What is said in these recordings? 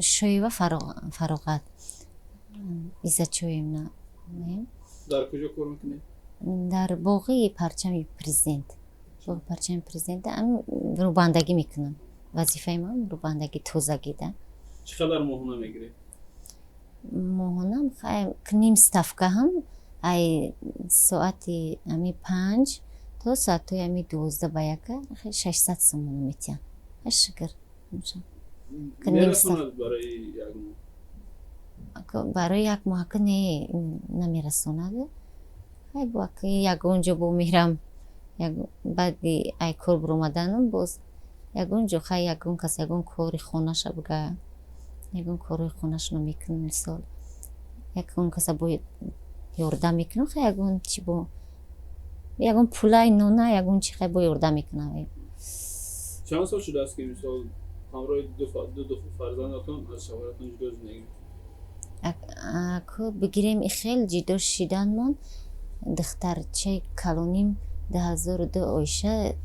Шоева Фароғат Иззатшоевна. Дар куҷо кор мекунед? Дар боғи парчами президент, боғи парчами президент рӯбандагӣ мекунам. Вазифаи ман рӯбандагӣ, тозагӣ да. Чӣ қадар моҳона мегиред? Моҳонам ним ставка ҳам, ай соати ами 5 то соатҳои ами 11:45 600 сомон метиҳам, шукр. Мерасонад барои як моҳ? Барои як моҳ ака, не, намерасонад. Ягон ҷо бо мерам, баъди ай кор биромаданам боз ягон ҷо, хай, ягон кас ягон кори хонаша бига, ягон корҳои хонашонро мекунам. Мисол, ягон каса бо ёрдам мекунам, хай, ягон чи бо ягон пулай нона, ягон чи, хай, бо ёрдам мекунам. Чанд сол шудааст, ки, мисол, ҳамроҳи ду фарзандатон аз шавҳаратон ҷудо зиндагӣ? Ку бигирем, хел ҷидо шиданмон, духтарчаи калоним 2002, Оиша,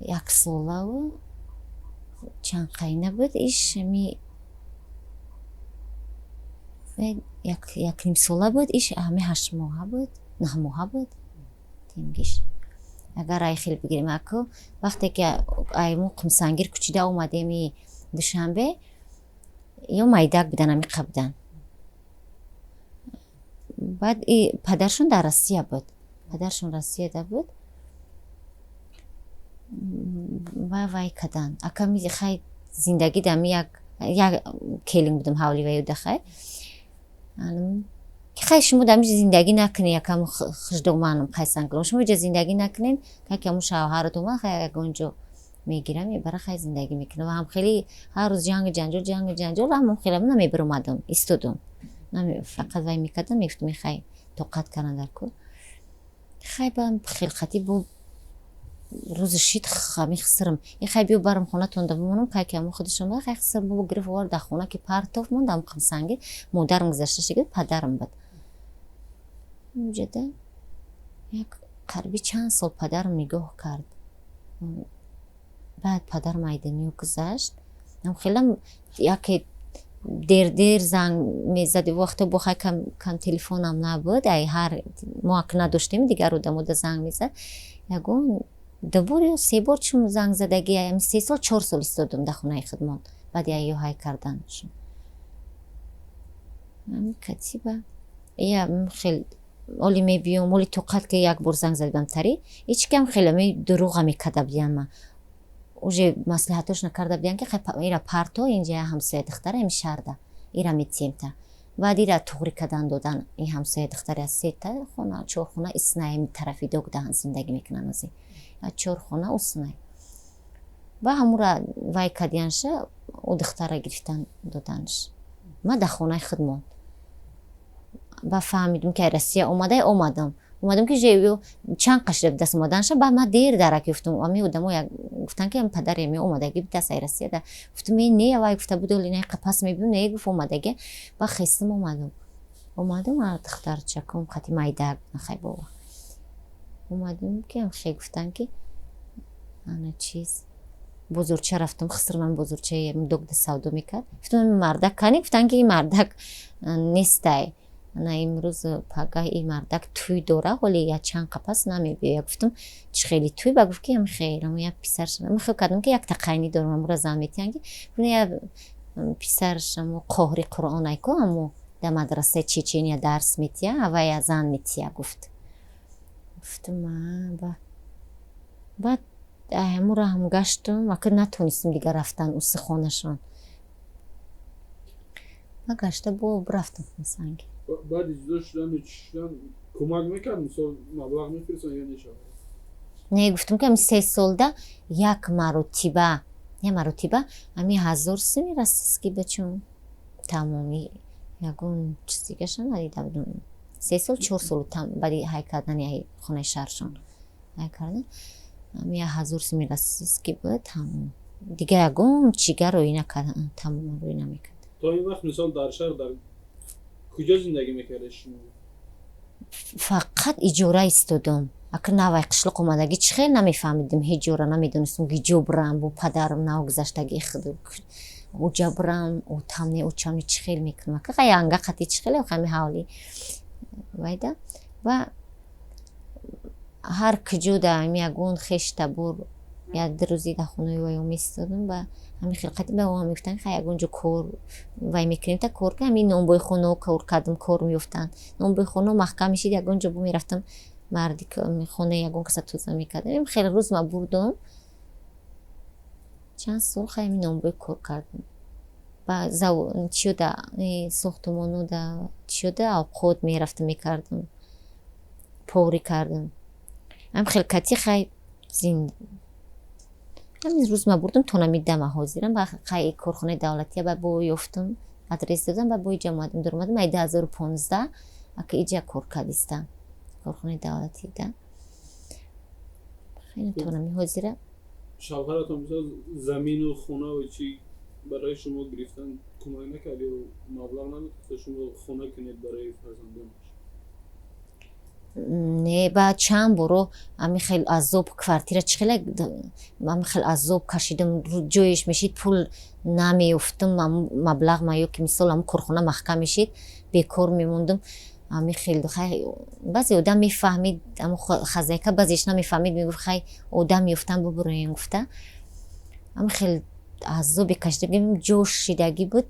яксолаву чанд қайна буд, иш ами якнимсола буд, иш ҳами 8 моҳа буд, 9 моҳа буд тимгиш. Агар ай хел бигирем, аку, вақте ки ай мо Қумсангир кӯчида омадеми Душанбе, ё майдак будан, амиқа будан. Баъд падаршон дар Россия буд, падаршон Россияда буд ва вай кадан. Аками, хай, зиндагӣ дами як келин будам, ҳавли ваюда. Хай, хай, шумо дар инҷа зиндагӣ накунед, якам хуждоманам қайсанкунам, шумо инҷа зиндагӣ накунед, как ҳамун шавҳаратон омад, хай, ягон ҷо мегирам, мебара, хай, зиндагӣ мекунам. Ва ҳам хеле ҳар рӯз ҷангу ҷанҷол, ҷангу ҷанҷол, ҳамон хеле намебиромадам, истодум, фақат вай мекардам, мегуфтам, хай, тоқат кардан дар кор. Хай, ба хелқатӣ бо рӯзи шид ҳами хисрам, и хай, биё барам хонатон да бимонам, кай ки ҳамон худаш омада, хай, хисрам бо гирифт, овард, дар хона ки партоф мондам. Қимсанги модарам гузашта шигид, падарам буд унҷада. Як қариби чанд сол падарам нигоҳ кард. Баъд падарам ай дунё гузашт. Хелам яке дер-дер занг мезад, вақто бо, хай, кам телефонам набуд, ай ҳар мо ак надоштем, дигар одамода занг мезад. Ягон дубор ё се бор чун занг задаги, 3 сол, 4 сол истодум дар хонаи худмон. Баъди ай ҳай карданшон катиба я хел оли мебиём, оли тоқат ки як бор занг задам, тари ҳеч кам хеле ми дурӯға мекарда будиян. Ма уже маслиҳатошона карда будиян, ки ира парто, инҷа я ҳамсоя духтара ами шарда ира метиемта. Баъд ира туғри кардан додан, ин ҳамсоя духтари аз сета хона, чор хона иснай тарафи догдаҳан зиндагӣ мекунанд, ози чор хона уснай ба ҳамура вай кардиянша, ӯ духтара гирифтан доданш. Ма дар хонаи худ монд. Ба фаҳмидум, ки Россия омадай, омадам, омадам, ки чанд қашида даст омаданша. Баъд ма дер дарак ёфтум, ами одамо гуфтан, ки падаре ми омадаги даст ай Россияда. Гуфтум, е, не, вай гуфта буд, оли пас мебиём, не, гуфт, омадаги. Ба хестам, омадам, омадам, духтарчаком қати майдак, хай бова, омадем, ки хе гуфтан, ки ана чиз, бозорча рафтам. Хисрман бозорчаи догда савдо мекард. Гуфтам, мардак кани? Гуфтан, ки ин мардак нестай, ана имрӯз пага ин мардак тӯй дора, ҳоли я чанд қапас намебиёя. Гуфтам, чӣ хели тӯй? Ба гуфт, ки ам хел я писарш хел кардам, ки якта қайни дорам, амура зан метиҳам, ки я писарш амо қоҳри Қуръон айко, амо дар мадрасаи Чечения дарс метия, авая зан метия, гуфт. Гуфтам, ба баъд ҳамура ҳам гаштам, ака, натонистем дигар рафтан уси хонашон. Ба гашта бо рафтам Санги. Баъди ҷудо шудану чӣ шудан, кӯмак мекард, мисол, маблағ мефиристон ё нешавад? Не, гуфтам, ки ами 3 солда як маротиба, як маротиба ами 1000 суми российский бачун, тамоми, ягон чиз дигаша надида будам. 3 сол, 4 сол баъди ҳай кардани хонаи шаҳршон ҳай кардан, ами 1000 суми российский буд, тамом. Дига ягон чига рӯй накард, тамоман рӯй намекард. То ин вақт, мисол, дар шаҳр дар куҷо зиндагӣ мекардед шумо? Фақат иҷора истодум. Ака, навай қишлоқ омадагӣ, чӣ хел намефаҳмидим, ҳеҷ ҷора намедонистам, гиҷо бирам. Бо падарам нав гузаштагӣ, уҷа бирам, отам не, очам не, чӣ хел мекунам? Ака, янга қати чӣ хеле ҳами ҳавли вайда ва ҳар куҷо да ами ягон хеш табор, як ду рӯзи дар хонаи ваё местодам. Ба ҳами хел қати ба ом мегуфтанд: «Хай, ягон ҷо кор вай мекунем, та кор ка». Ҳами нонбойхонао кор кардам, кор меёфтанд. Нонбойхонао маҳкам мешид, ягон ҷо бо мерафтам, марди хонаи ягон каса тоза мекардам. Хеле рӯз ма бурдум, чанд сол хай ҳами нонбой кор кардам. Ба чиёда, сохтумонода, чиёда авқот мерафтам, мекардам, поварӣ кардам. Ҳам хел кати хай ҳамин рӯз ма бурдум то нами дама ҳозирам. Ба хай корхонаи давлатия ба бо ёфтум, адрес додам, ба бо иҷа омадам, дуромадам. Ай 2015 ака иҷа кор кардистам, корхонаи давлатида, хеле то нами ҳозира. Шавҳаратон, мисол, замину хонаву чи барои шумо гирифтан кӯмак накард ё маблағ надод, ки шумо хона кунед барои фарзандонаш? Не, ба чанд боро ами хел азоб, квартира чӣ хеле ами хел азоб кашидам. Ҷоеш мешид, пул намеёфтам, маблағ ма, ё ки мисол ҳамн корхона маҳкам мешид, бекор мемондум. Ами хел хай баъзе одам мефаҳмид, ам хозяйка, баъзеш намефаҳмид, мегуфт: «Хай, одам ёфтан, бубуроем», гуфта. Ами хел азобе кашидам, ҷо шидагӣ буд,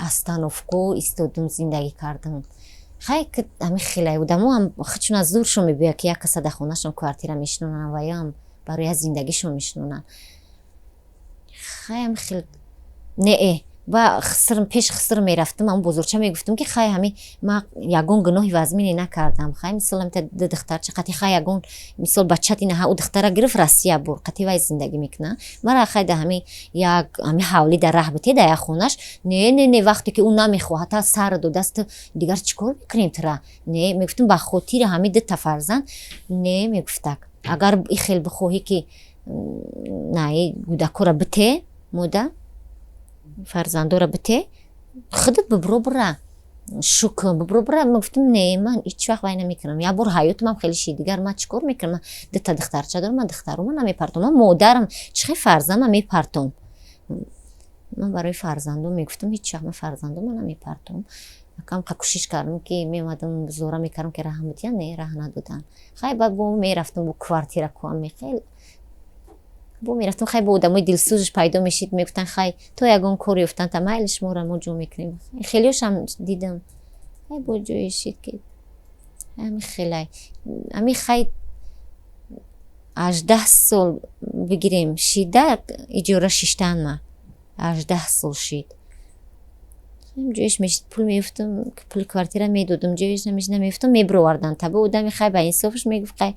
остановко истодум, зиндагӣ кардам. Хай, ами хеле одамо ҳам чун аз зуршон мебиёяд, ки як каса дар хонашон квартира мешинонанд ва ёам барои аз зиндагишон мешинонанд. Хай, ами хел не, ба хисрм, пеш хиср мерафтам, ам бозорча мегуфтам, ки хай, ҳами ма ягон гуноҳи вазмине накардам. Хай, мисол, ҳамита ду духтарча қати, хай, ягон мисол бачат ина ӯ духтара гирифт, Россия бур, қати вай зиндагӣ мекуна, мара хай да ҳами як ҳами ҳавли дар раҳ бите, да як хонаш. Не, не, не, вақте ки ӯ намехоҳад, та сар додааст, дигар чӣ кор мекунем тура? Не, мегуфтам, ба хотири ҳами дута фарзанд. Не, мегуфтак, агар и хел бихоҳӣ, ки на, кӯдакора бите, мода фарзандора бите, худат бибро, бура шукр, бибро, бура. Мегуфтам: «Не, ман ҳеҷ вақт вай намекунам». Як бор ҳаётамам хеле шид, дигар ман чӣ кор мекунам? Дута духтарча дорам, ман духтарума намепартом, ман модарам, чӣ хел фарзандма мепартом? Ман барои фарзандом мегуфтам: «Ҳеҷ вақт ман фарзандома намепартом». Акам кӯшиш кардам, ки меомадам, зора мекардам, ки раҳм бидиҳанд, не, раҳ надоданд. Хай, баъд бо мерафтам, бо квартира куам мехел бо мерафтам. Хай, бо одамои дилсӯзш пайдо мешид, мегуфтанд: «Хай, то ягон кор ёфтан, та майли, шуморо мо ҷо мекунем». Хелиошам дидам, хай, бо ҷое шид, ки ҳами хелай ами хай 18 сол бигирем шида, иҷора шиштан, ма 18 сол шид. Ҷоеш мешид, пул меёфтам, пули квартира медодам, ҷоеш намешид, намеёфтам, мебировардан. Таби одами хай ба инсофш мегуфт: «Хай,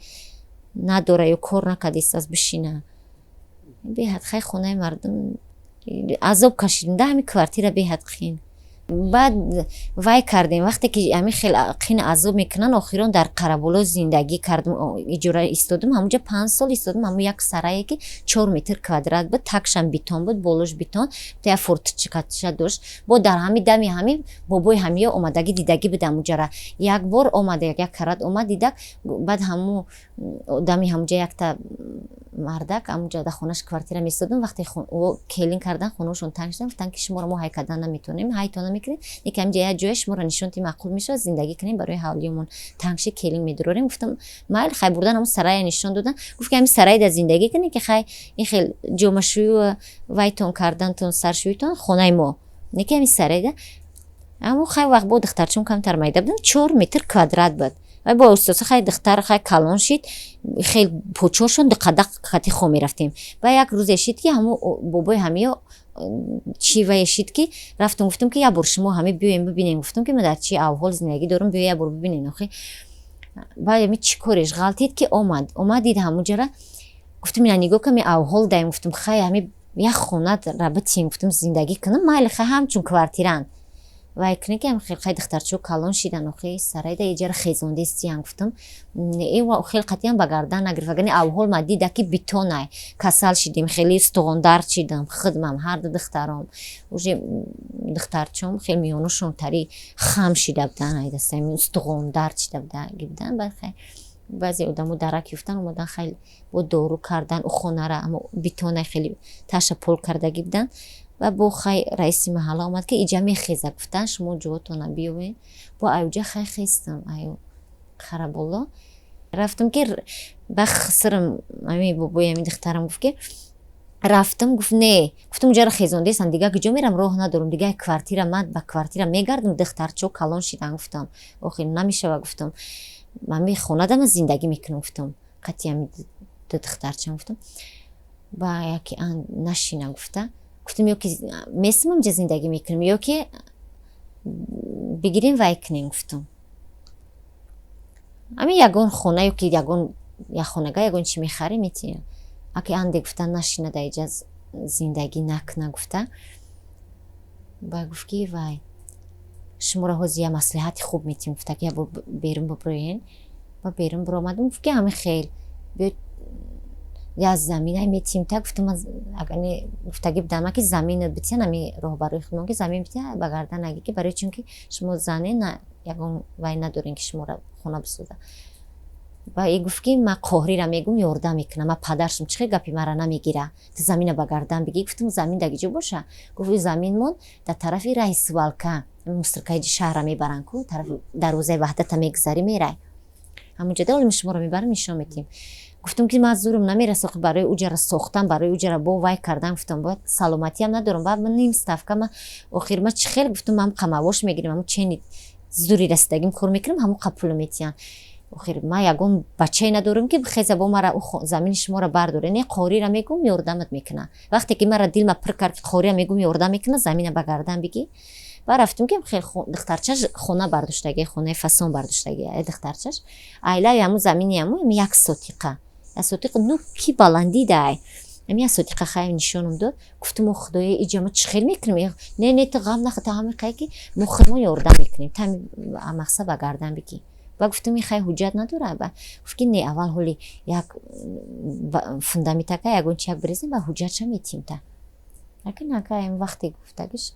надора ё кор накардист, аз бишина». Беҳад хай хонаи мардум азоб кашидем да, ҳами квартира беҳад қин. Баъд вай кардем, вақте ки ҳамин хел қин азоб мекунанд, охирон дар Қараболо зиндагӣ кардем, иҷора истодум, ҳамунҷа 5 сол истодум. Ҳамун як сарае, ки 4 метр квадрат буд, такшам бетон буд, болош бетон, як форточкаша дошт. Бо дар ҳами дами ҳами бобои ҳамиё омадагӣ, дидагӣ буд ҳамуҷара. Як бор омада, як карат омад, дидак. Баъд ҳаму дами ҳамуҷа якта мардак, ҳамуҷа дар хонаш квартира местодум. Вақте келин кардан, хонаошон танг шудан, гуфтанд, ки шуморо мо ҳай кардан наметавонем, ҳайтон намекунем, неки ҳамҷа як ҷоя шуморо нишон тим, маъқул мешавад, зиндагӣ кунем, барои ҳавлиёмон танг ши, келин медурорем. Гуфтам: «Майли». Хай, бурдан, ҳамун сарая нишон додан. Гуфт, ки ҳамин сарай дар зиндагӣ кунем, ки хай, ин хел ҷомашӯю вайтон кардантон, саршӯитон хонаи мо, неки ҳамин сарайда. Аммо хай, вақт бо духтарчон камтар майда будам, 4 метр квадрат буд. Вай бо устоса, хай, духтар хай калон шид, хел почошон диқадақ кати хо мерафтем. Ба як рӯзе шид, ки ҳамун бобои ҳамиё чӣ вае шид, ки рафтам, гуфтам, ки як бор шумо ҳами биёем, бибинем. Гуфтам, ки ман дар чӣ авҳол зиндагӣ дорам, биё, як бор бибинем охи. Баъд ами чӣ кореш ғалтид, ки омад, дид ҳамуҷара. Гуфтам: «Ина нигоҳ кун, ми авҳол даем». Гуфтам: «Хай, ҳами як хона ра битем», гуфтам, «зиндагӣ кунам, майли, хай, ҳамчун квартирант вай кунем, ки хел хай духтарчаҳо калон шидан, охи сарайда иҷара хезондестиян». Гуфтам, хел қатъиян ба гардан нагирифт, вагарна авҳол ма дида, ки битонай, касал шидем, хеле устухондард шидам, худмам, ҳарду духтаром, уже духтарчом хел миёнашон тари хам шида будан, ай дастами устухондард шида будан. Баъд хай Баъзе одамо дарак ёфтан, омадан, хеле бо дору кардан ӯ хонара, амо бетона хеле таша пол кардагӣ будан. Ва бо хай раиси маҳалла омад, ки иҷа мехеза, гуфтан, шумо ҷоотона биёвед. Бо аюҷа хай хестам, аю хараболо рафтам, ки ба хисрам, ами бобои ами духтарам гуфт, ки рафтам, гуфт не. Гуфтам, уҷаро хезондесам, дига куҷо мерам? Роҳ надорам, дига квартира, ман ба квартира мегардам, духтарчо калон шидан, гуфтам, охир намешава, гуфтам, ами хонада ман зиндагӣ мекунам, гуфтам, қатъи ами ду духтарчам, гуфтам. Ба яке нашина, гуфта. Гуфтам, ё ки месмам инҷа зиндагӣ мекунам, ё ки бигирем, вай кунем, гуфтам, ами ягон хона ё ки ягон як хонага ягон чи мехарем, метиҳем. Аки анде, гуфта, нашина, дар иҷа зиндагӣ накуна, гуфта. Ба гуфт, ки вай, шуморо ҳозир я маслиҳати хуб метиҳем, гуфта, ки ябор берун биброен. Ба берун биромадам, гуфт, ки ҳами хел биё, я заминай метиҳем та. Гуфтам, агар гуфтагӣ будам, ки заминат битиҳан, ами роҳбарои худмон, ки замин битиҳан, ба гардан нагӣ, ки барои чунки шумо зане, на ягон вай надорем, ки шуморо хона бисоза. Ва и гуфт, ки ман Қоҳрира мегум, ёрдам мекунам, ман падаршум, чӣ хел гапи мара намегира, ту замина ба гардан бигӣ? Гуфтам, замин дар киҷо боша? Гуфт, заминмон дар тарафи раҳи свалка, мусоркаи шаҳра мебаранд ку, тарафи дарвозаи Ваҳдата мегузарӣ, мерай, ҳамунҷо да, олими шуморо мебарам, нишон метиҳем. Гуфтам, ки ман зурум намераса барои уҷара сохтан, барои уҷара бо вай кардан, гуфтам, бояд саломатиам надорам, баъд ман ним ставка, ма охир ма чӣ хел, гуфтам, ман қамавош мегирем, ҳамун чени зури расидагим кор мекунам, ҳамун қа пулу метиҳанд. Охир ман ягон бачае надорам, ки хеза бо мара замини шуморо бардоре. Не, Қорира мегум, ёрдамат мекуна. Вақте ки мара дилма пир кард, ки Қорира мегум, ёрдам мекуна, замина ба гардан бигӣ. Ба рафтем, ки духтарчаш хона бардоштаги, хонаи фасон бардоштаги духтарчаш, айлаи ҳамун замини ҳамун як сотиқа, як сотиқа, ну ки баландӣ дай, ами як сотиқа хай нишонам дод. Гуфтам, о худоя, иҷа ма чӣ хел мекунем? Не, не, ту ғам нахӯр, та ҳами қай, ки мо худмон ёрдам мекунем, та мақсад ба гардан бигӣ. Ба гуфтам, хай ҳуҷҷат надора? Ба гуфт, ки не, аввал ҳоли як фундаментака, ягон чи як бирезем, ба ҳуҷҷатша метиҳем та. Лакин ака вақте гуфтагиш,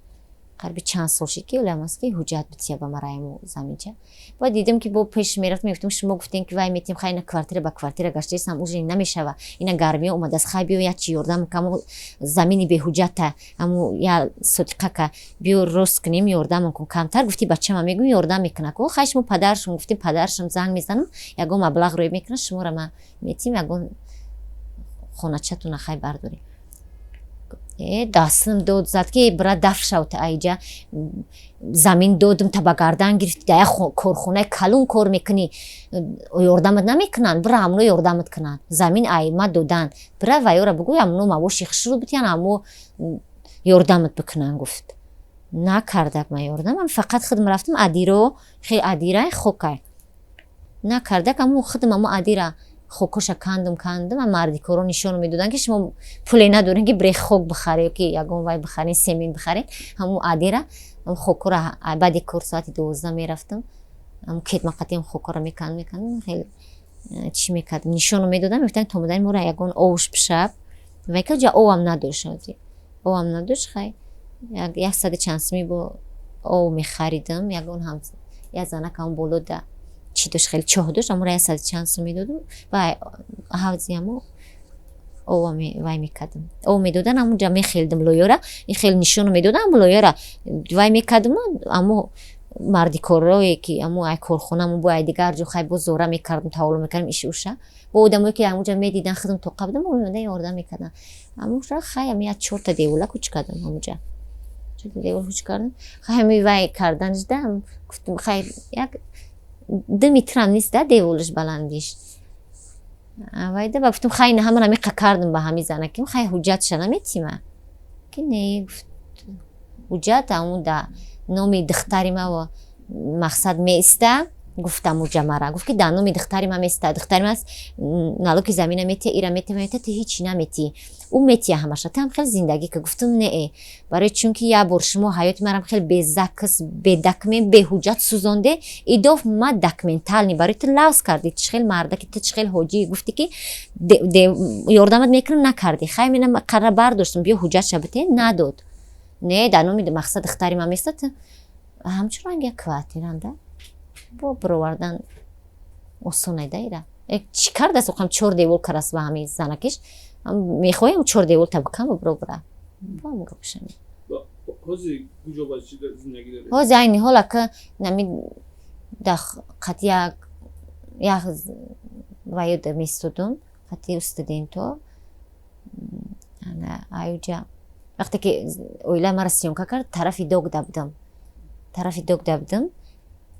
қариби чанд сол шид, ки олам аст, ки ҳуҷҷат бития ба мараиму заминча. Ба дидам, ки бо пеш мерафт, мегуфтам, шумо гуфтем, ки вай метиҳем, хай ина квартира ба квартира гаштаистам, уже намешава, ина гармиё омадааст, хай биё, як чи ёрдам, камо замини беҳуҷҷата, ҳаму я сотиқака биё рост кунем, ёрдамон кун камтар. Гуфти, бачама мегӯм, ёрдам мекуна ку. Хай, шумо падаршум, гуфтем, падаршум занг мезанам, ягон маблағ рӯй мекунад, шуморо ма метиҳем, ягон хоначатуна хай бардорем. Дастам дод зад, ки бира, даф шав, та айҷа замин додум, та ба гардан гирифти, дар як корхонаи калон кор мекунӣ, ёрдамат намекунанд? Бира, ҳамуно ёрдамат кунанд. Замин айма додан, бира, ваёра бугӯй, ҳамуно мавоши хушрӯ битиян, ҳамо ёрдамат бикунанд, гуфт. Накардак ман ёрдам, ман фақат худам рафтам, адиро, хел адирай хокай накардак, аммо худам амо адира хокоша кандум, кандум. Мардикоро нишон медоданд, ки шумо пуле надорем, ки бре хок бихаре, ки ягон вай бихарен, семент бихарен. Ҳамун адира хокора баъди кор соати 12 мерафтам, ҳамун кетмақатиам хокора мекандум, мекандум, хеле чӣ мекардам, нишоно медодам, мегуфтанд, то модани моро ягон овш бишаб. Вайка ҷа овам надошт, овам надошт. Хай, як сади чанд суми бо ов мехаридам, ягон ҳам як занак ҳамон боло да чӣ дошт, хеле чоҳ дошт, амора як сади чанд сум медодум ва ҳавзи ҳамо ова вай мекардам, ов медодан, ҳамунҷа мехелдам лоёра, ин хел нишоно медодам, ҳамун лоёра вай мекардам. Амо мардикорое, ки амо ай корхона, амо бо ай дигар ҷо, хай бо зора мекардам, таволло мекардам, иши уша бо одамое, ки ҳамунҷа медидан, худам тоқа будам, меомадан, ёрдам мекардан. Ҳамунҷа хай ами як чорта девола куч кардам, ҳамунҷа чорта девол куч кардам. Хай, ҳами вай карданашда гуфтам, хай як 2 метрам нест да деволаш баландиш. Вайда ба гуфтам, хай ина ҳамара миқа кардам, ба ҳами занаким, хай ҳуҷҷатша наметима? Ки не, гуфт, ҳуҷҷат ҳамун да номи духтари ма мақсад меиста. Гуфтам, уҷа мара гуфт, ки дар номи духтари ма места, духтари ма налоги замина метия, ира метия, метия, ту ҳичи наметӣ, ӯ метия ҳамаша, ту ҳам хеле зиндагӣ ка. Гуфтам, не, барои чунки як бор шумо ҳаёти марам хеле безакс, бедокумент, беҳуҷҷат сӯзонде, идоф ма документальный барои ту лавз кардӣ, чӣ хел мардаки ту, чӣ хел ҳоҷӣ, гуфтӣ, ки ёрдамат мекунам, накардӣ. Хай, мена қарра бардоштам, биё ҳуҷҷатша бите, надод. Не, дар номи мақсад духтари ма места, ту ҳамчун ранг як квартиранда бо бировардан осонай да ира. Чӣ кардааст? Оқам чор девол кардаст ба ҳамин занакиш, мехоҳем чор девол табакам бро бра. Ҳози айни ҳол ака нами да қати як ваёда местодум, қати студенто. Аюҷа вақте ки оила мара съёмка кард, тарафи догда будам, тарафи догда будам.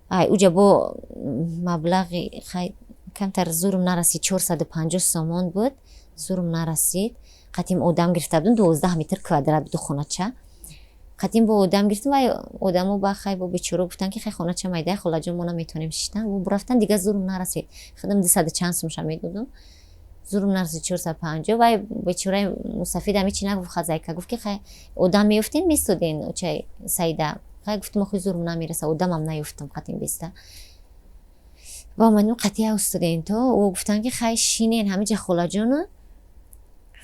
Ай уҷа бо маблағи хай камтар зурм нарасид, 450 сомон буд, зурм нарасид. Қатим одам гирифта будам, 12 метр квадрат буду хонача. Қатим бо одам гирифтам, вай одамо ба хай бо бечоро гуфтан, ки хай, хонача майдай, холаҷон, мо наметавонем шиштан. Рафтан, дига зурм нарасид. Худам дусаду чанд сумша медодум, зурм нарасид 450. Вай бечораи мусафидам ҳечи нагуфт, хозяйка гуфт, ки хай, одам меёфтен, местоден, очай Саида. Хай, гуфтум, охи зурм намереса, одамам наёфтам. Қатим беста ва омадем қатия студенто. Ӯ гуфтанд, ки хай, шинен ҳамиҷа, холаҷону,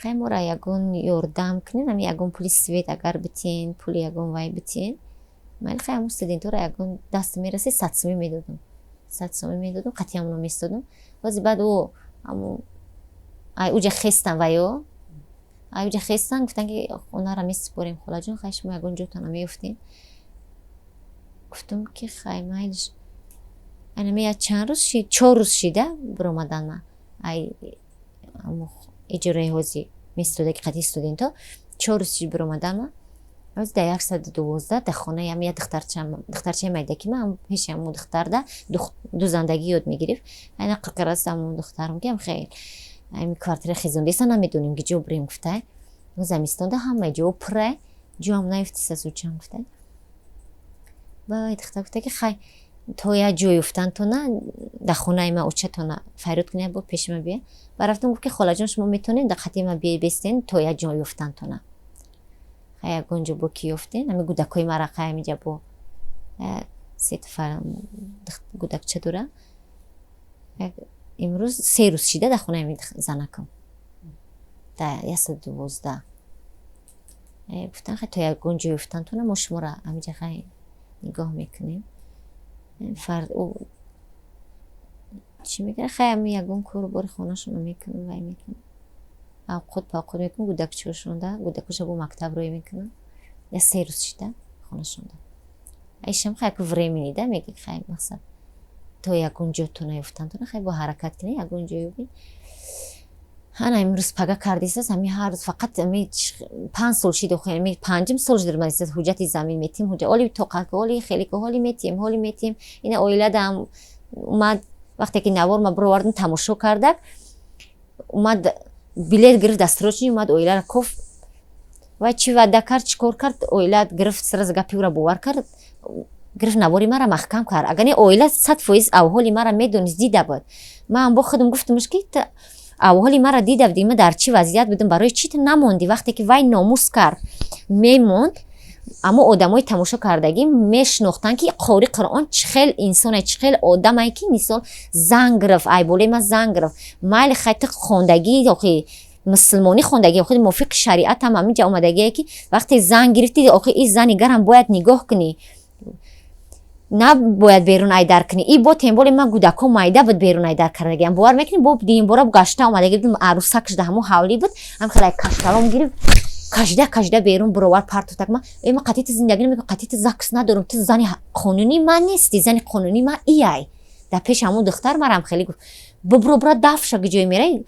хай, мора ягон ёрдам кунен, ами ягон пули свет агар битен, пули ягон вай битен, майли. Хай, ҳамун студентора ягон даст мерасид, 100 сумӣ медодум, 100 сумӣ медодум, қатиамоно местодум. Бози баъд ӯ ҳамун ай уҷа хестан, ваё ай уҷа хестан, гуфтанд, ки хонара месупорем, холаҷон, хай, шумо ягон ҷотона меёфтем. Гуфтум, ки хай, майлиш. Айнами як чанд рӯз шид, 4 рӯз шида биромадан ма ай иҷораи ҳози местода, ки қатъи студентҳо, 4 рӯз шид биромадан ма. Ҳози дар 112, дар хонаи ам як духтарчаи майдаки ма, пеши ҳамун духтарда дузандагӣ ёд мегирифт. Ай нақл кардааст ҳамун духтарам, ки ам хел ами квартира хезондеса, намедонем ки ҷо бирем, гуфтай, замистонда ҳамаи ҷо пурай, ҷоам наёфтиса сучам, гуфтай. Бай духтар гуфта, ки хай, то як ҷой ёфтантона дар хонаи ма очатона фарёд кунед, як бор пеши ма бия. Ба рафтам, гуфт, ки холаҷон, шумо метавонед дар қати ма биёй бестен то як ҷой ёфтантона. Хай, ягон ҷо бо ки ёфтен, ами гудакҳои мара хай ҳамиҷа бо сета гудакча дора. Имрӯз 3 рӯз шида дар хонаи ами занакам дар 112. Гуфтан, хай, то ягон ҷой ёфтантона мо шуморо ҳамиҷа хай нигоҳ мекунем. Чӣ мекунад? Хай, ами ягон кору бори хонашонро мекунам, вай мекунам, авқот павқот мекунам, гудакчаошонда, гудакоша бо мактаб рӯй мекунам. Я 3 рӯз шида хонашонда. Айшам хай яку временный да меги, хай, мақсад, то ягон ҷо то наёфтантона, хай, бо ҳаракат кунед, ягон ҷо ёбед. Ана имрӯз пага кардисас, ами ҳар рӯз фақат ами 5 сол шид, охи ами панҷум сол шид, омадисас, ҳуҷҷати замин метиҳем, ҳуҷҷат оли тоқат, оли хеле ки ҳоли метиҳем, ҳоли метиҳем. Ина оиладам омад, вақте ки навор ма бировардам, тамошо кардак, омад, билет гирифт, дастрочни омад, оилара кофт. Вай чӣ ваъда кард, чӣ кор кард, оила гирифт, сразу гапи ӯра бовар кард, гирифт, навори мара маҳкам кард. Агар не, оила 100% авҳоли мара медонист, дида буд. Ман бо худам гуфтамш, ки авҳоли мара дида будӣ, ма дар чӣ вазъият будам, барои чӣ ту намондӣ? Вақте ки вай номус кард, мемонд. Аммо одамои тамошо кардагӣ мешинохтанд, ки қори Қуръон чӣ хел инсоне, чӣ хел одамае, ки мисол зан гирифт, айболаи ма зан гирифт. Майли, хай, ту хондагӣ, охи мусулмонӣ хондагӣ, охи мувофиқи шариатам ҳаминҷа омадагие, ки вақте зан гирифтӣ, охи и зани гарам бояд нигоҳ кунӣ, набояд берун айдар кунӣ. И бо темболи ман гудако майда буд, берун айдар кардагиам. Бовар мекунӣ, бо димбора гашта омадаги будам, арӯсакш да ҳамун ҳавлӣ буд, ҳам хеле кашталом гирифт, кашида кашида берун буровар партотак. Ма э, ма қатъи ту зиндагӣ намекунам, қатъи ту ЗАГС надорам, ту зани қонунии ман нести, зани қонунии ман ияй. Дар пеши ҳамун духтар марам хеле гуфт: бибро, бира, дафша, ки ҷое мерай,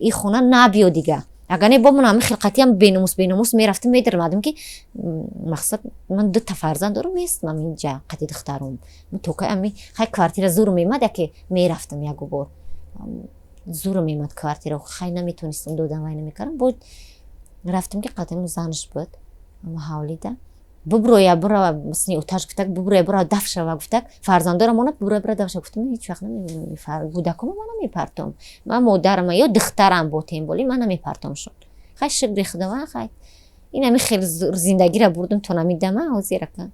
и хона набиё дига. Агар не, бо ман ҳами хилқатиам беномус беномус мерафтам, медаромадам, ки мақсад, ман дута фарзанд дорам, местам инҷа қати духтарум токай ами. Хай, квартира зур мемад, яке мерафтам, ягу бор зур мемад квартира, хай, наметонистам додам, вай намекардам. Бо рафтам, ки қатиму занаш буд ҳавлида. Буброя, бирава, мисли оташ гуфтак, буброя, бирава, даф шава, гуфтак, фарзандорам она, буброя, бира, даф шава. Гуфтам, ҳеҷ вақт гудакома ман намепартом, ман модарама ё духтарам бо темболи ман намепартомшон. Хай, шукри Худованд, хай, ин ами хел зиндагиро бурдум то намидама ҳозирака.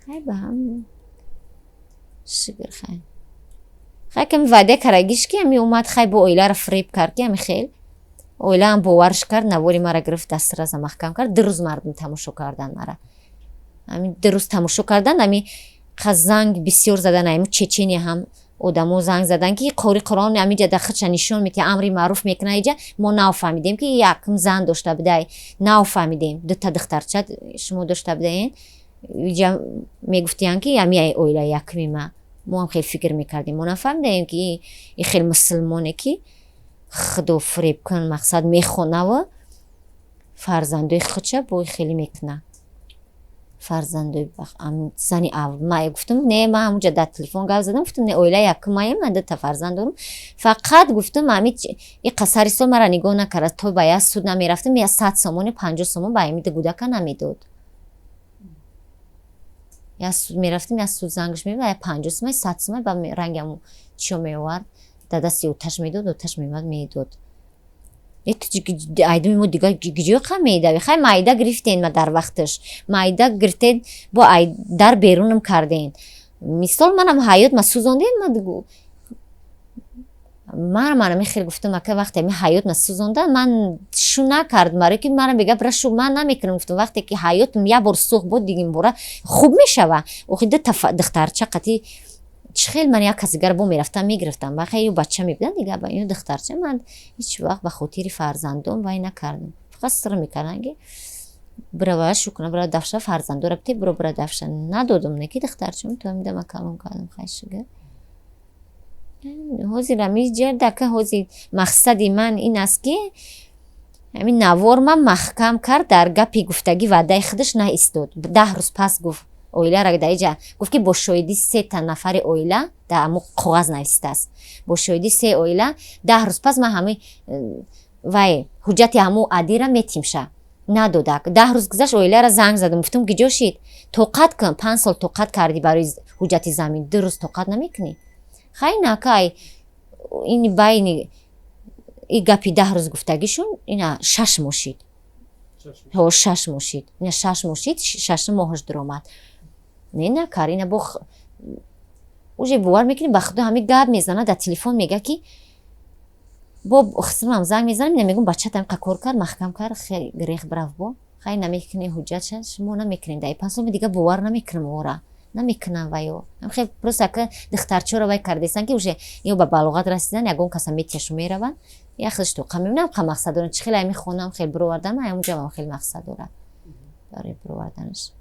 Хай, ба ҳам шукр. Хай, хай, ками ваъда карагиш, ки ами омад, хай, бо оиларо фиреб кард, ки ами хел оилаам боварш кард, навори мара гирифт, дастраза маҳкам кард. 2 рӯз мардум тамошо кардан мара, ами 2 рӯз тамошо кардан, ами занг бисёр задан, ами Чечения ҳам. Одамо занг задан, ки қори Қуръон ҳамиҷа да худша нишон метиҳа, амри маъруф мекуна. Иҷа мо нафаҳмидем, ки якм зан дошта будай, нафаҳмидем, дута духтарча шумо дошта будаен. Иҷа мегуфтиян, ки ҳами оила якми ма. Мо ҳам хеле фикр мекардем, мо нафаҳмидаем, ки и хел мусулмоне, ки худо фиреб кун, мақсад мехонаву фарзандои худша бо хеле мекуна. Фарзандои зани ма гуфтам, не, ма ҳамунҷа дар телефон гап задам, гуфтам, не, оила якумаем, ман дута фарзанд дорам. Фақат гуфтам, ами иқа сари сол мара нигоҳ накард, то ба як суд намерафтам, я 100 сомони, 50 сомон ба ами гудака намедод. Як суд мерафтем, як суд зангш мемад, я 50 сомон, 100 сомон ба ранги ҳамун чиё меовард, дар дасти оташ медод, оташ меомад, медод. Айдуми мо дигар гиҷои қа медави? Хай, майда гирифтен, ма дар вақташ майда гирифтен, бо дар берунам карден. Мисол, манам ҳаёт ма сӯзонден. Ман манами хел гуфтам, ака, вақте ами ҳаёт ма сӯзондан, ман шу накард, барое ки мана бега бира шу ман намекунам. Гуфтам, вақте ки ҳаётам як бор сӯхт, бо дигин бора хуб мешава. Охи дута духтарча қати чӣ хел ман як кас дигар бо мерафтам, мегирифтам? Баха ю бача мебудам дига, ба ину духтарча. Ман ҳеҷ вақт ба хотири фарзандом вай накардам, фақат сир мекардам, ки бирава шу куна, бира дафша, фарзандора бите, биро, бира дафша. Надодум, не ки духтарчам то амидама калон кардам. Хай, шугар, ҳозир ами ҷардака. Ҳозир мақсади ман ин аст, ки ҳамин навор ман маҳкам кард, дар гапи гуфтагӣ ваъдаи худаш наистод. 10 рӯз пас гуфт, оилара дар иҷа гуфт, ки бо шоҳидӣ сета нафари оила дар ҳамо коғаз навистааст, бо шоҳидӣ се оила. 10 рӯз пас ман ҳами вай ҳуҷҷати ҳамо адира метимша надодак. 10 рӯз гузашт, оилара занг задам, гуфтам, гиҷо шид? Тоқат кун, 5 сол тоқат кардӣ барои ҳуҷҷати замин, 2 рӯз тоқат намекунӣ? Хай, накай ини байни и гапи 10 рӯз гуфтагишон ина 6 моҳ шид. Ҳо, 6 моҳ шид, ина 6 моҳ шид, шашум моҳаш дуромад. Не, накар ина бо уже бовар мекунӣ, ба худо, ҳами гап мезана дар телефон, мега, ки бо хисмам занг мезанам, ина мегӯм, бачатам қа кор кард, маҳкам кард, грех бирав, бо хай намекунӣ ҳуҷҷатша, шумо намекунем. Дар 5 сол дига бовар намекунам, ора намекунам. Ваё хел просто ака духтарчаро вай кардесан, ки уже ё ба балоғат расидан, ягон каса метияшу мераванд, як хелш тоқа мебинам, қа мақсад дорам. Чӣ хеле ами хонам хел бировардан, ҳамунҷа хеле мақсад дорад барои бироварданаш.